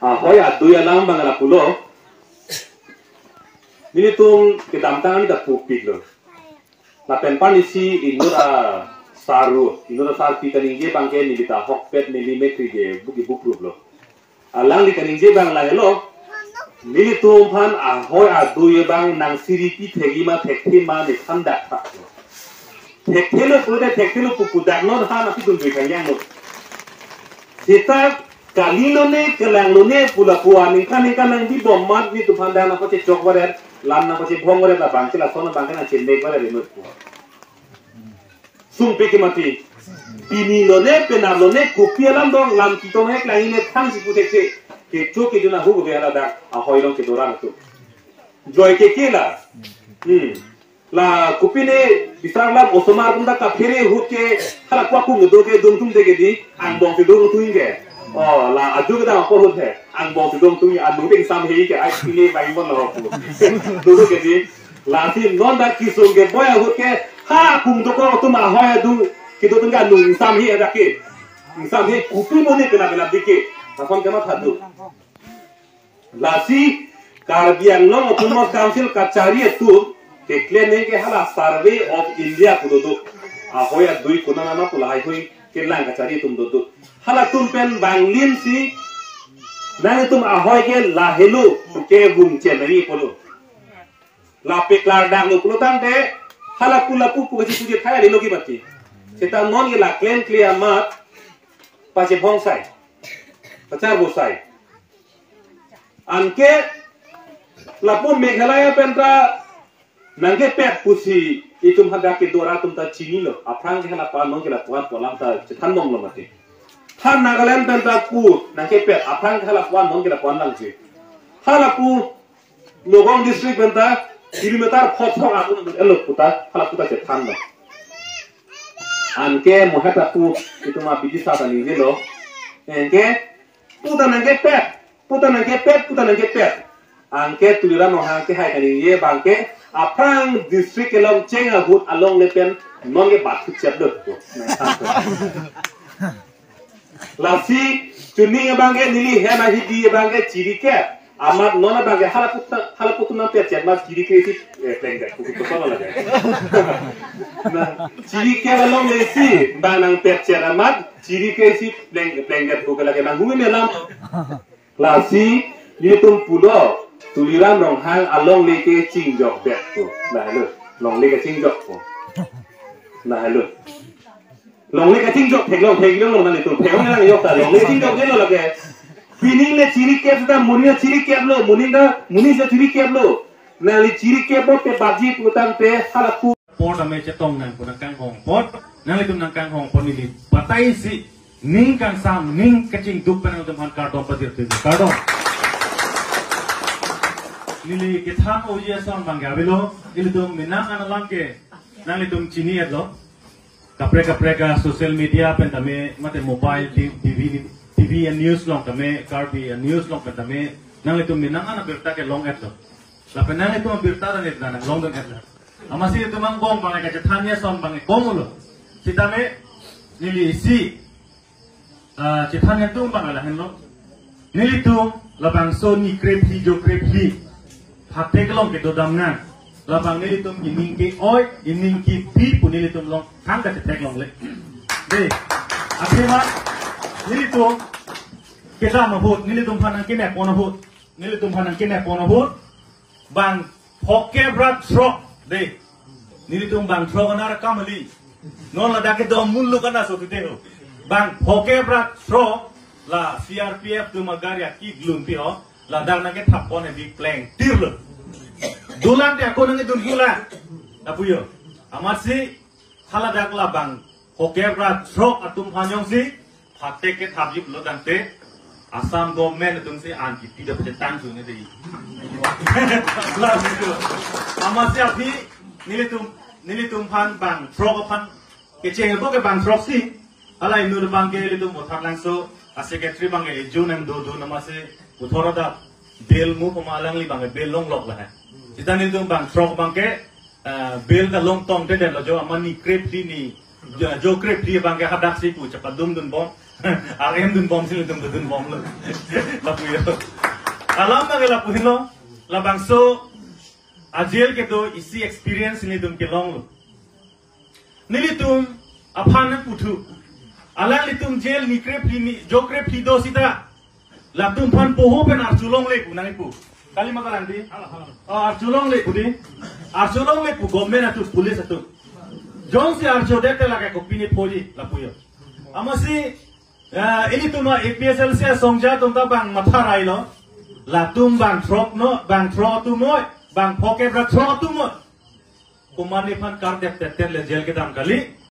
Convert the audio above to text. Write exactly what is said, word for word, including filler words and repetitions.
Ahoi adui alam abang lapulo. Nelitum kedamtang an ta pupiklo. Lapen pini si inut asar ru, inut asarpi kaningje abangke neli ta ahokpet neli mekri ke buki bupruplo. Alangli kaningje abang lahelo. Nelitum aphan ahoi adui abang nang siripi thekji ma thekthe ma ne thandak thaklo. Thekthelo pulote thekthelo pupu dak non ha nangpidun dui kanyang non. Seta kalilo ne, kelanglo ne, pu lapu aningkan ningkan nangbibom amat nelitum aphan dak nangpachechok varet, lam nangpachebhong varet, abangke lason abangke nangchenek varet inut pu. Sungpi ke mati. Pinilo ne, penaplo ne, kopi alam dong, lam kitong ne, klang ne, thang si puthekthe. Kecho kejun ahu ke hala dak, ahoi along kedo ra atum. Joy ke ke la. Hmm. La kopi ne bisar lam osomar atum ta kaphere ahut ke hala kwa kung do ke dum tum de ke di angbong si dum tum ke. Oh, la aju ke dang apor ahut he. Angbong si dum tum anu ding sam he ke ai pini bai mon lo pu. Dulu ke di. Lasi non dak kesung keboi ahut ke ha kung dokok atum ahoi adung kedo tum ke anu ingsam he dak ke. Ingsam he kopi mo ne kena kena dik ke. Lason kematha do. Lasi Karbi Anglong Autonomous Council kachari atum keklem ke hala Survey of India pu dodo. Ahoi adui konat ma pu lahai hui kelang kachari atum dodo. Halatum pen banglin si nangtum ahoi ke lahelo ke vung chen nangji pulo. Lape klardaklo pulo tangte hala pu lapu pu kachi puji thai lo ki mati. Seta non ke la klemkle amat pachebhong sai. Pachar bo sai. Anke lapu Meghalaya pen ta nangkepet pusi itum hadak kedo ra atum ta chinilo. Aphrang ke hala pu an non ke lapu an pu alam ta chethan bomlo mati. Than Nagaland pen ta pu nangkepet aphrang ke hala pu an non ke lapu an lang si. Hala pu Nagaon district pen ta kilometer phothok atum elo pu ta hala pu ta chethanlo. Anke mohet lapu itum abidi sa ta ningjelo. Anke pu ta nangkepet, pu ta nangkepet, pu ta nangkepet. Anke Tuliram Ronghang kehai kaningje abangke aphrang district kelong cheng ahut alongle pen non ke bat cheplo. Lasi chuning abangke neli hem ahidi abangke chirikep. Amat non abangke hala pu ta, hala pu atum nangpet chet amat chirikre si, eh, plengdet. Kuki koson lagi. Na, chirikep alongle si bang nangpet chet amat chirikre si pleng, plengdet kuki lagi nang humi melam. Lasi nelitum pulo Tuliram Ronghang alongle ke chingjokdet pu. Lahelo. Longle ke chingjok pu. Lahelo. Longle kachingjok theklong theklong lo nangtum. Theklong nang yok ta longle chingjoklo lake. Pining le chirikep ta, moning le chirikeplo, moning ta, moning le chirikeplo. Nangli chirikep bote baji pu tangte hala pu. Apor tame chetong nang pu nangkanghong apor. Nanglitum nangkanghong apor neli batai si ning kangsam, ning kachingduk pen nangtum aphan kardom pajirpi. Kardom. Neli kethan oji ason abangke avelo, ilitum menang an alam ke nanglitum chini-etlo. Kaprek kaprek a social media pen tame mate mobile, T V, T V a news along tame, Karbi a news along pen tame, nanglitum menang an abirta kelong-etlo. Lapen nanglitum abirta ta ne ta nanglong dun-etlo. Amatsi itum angbong abang kachethan ason abang komulo. Sitame neli isi ah, chethan atum abang lahenlo. Nelitum labangso ni krephli jo krephli. Thakthek along kedo dam nang. Labang nelitum ining ke-oi, ining kipi pu nelitum along thang kachetheklongle. De, athema nelitum kedam ahut, nelitum aphan nangkenep pon ahut, nelitum aphan nangkenep pon ahut. Bang phokep ra throk de. Nelitum bang throk anak kam kali. Non ladak kedo muluk anak so tite ho. Bang phokep ra throk la C R P F atum agari aki glum pi ho. Ladak nangkethap pon he bi plengtirlo. Dolang te ako nangkedun hula. Lapu jo. Amatsi haladak labang phokep ra throk atum aphan jongsi thakthek kethapji pulo tangte Assam government atum si an kipi da pachetang su ne dei. Amatsi aphi nelitum, nelitum aphan bang throk aphan kecheng abo ke bang throk si. Hala inut abangke ilitum Mothatlangso a secretary abangke ejun nangdodun amatsi puthot ta bail mu pama alangli abangke bail longlok lahai. Sita nelitum bang throk abangke ah, bail ta longtong tedetlo jo amat ni krephli ni jo, jo krephli abangke hadaksi pu chepadumdunbom. R M dunbom si nelitum dunbomlo. Lapu yo. Alam abang lapu henlo. Labangso a-jail kedo isi experience nelitum kelonglo. Nelitum aphan nangputhu. Alanglitum jail ni krephli ni, jo krephli do sita, latum aphan poho pen arjulongle pu nangpu. Kali ma kalang di? Oh, arjulongle pu di. Arjulongle pu government atum, police atum. Jongsi arjudet te lake kopine phoji lapu yo. Amatsi, eh, ilitum A P H L C asongja atum ta bang matha railo. Latum bang throk no, bang throk atum oi, bang phokep ra throk atum oi. Komat aphan kardep tetten le jail kedam kali.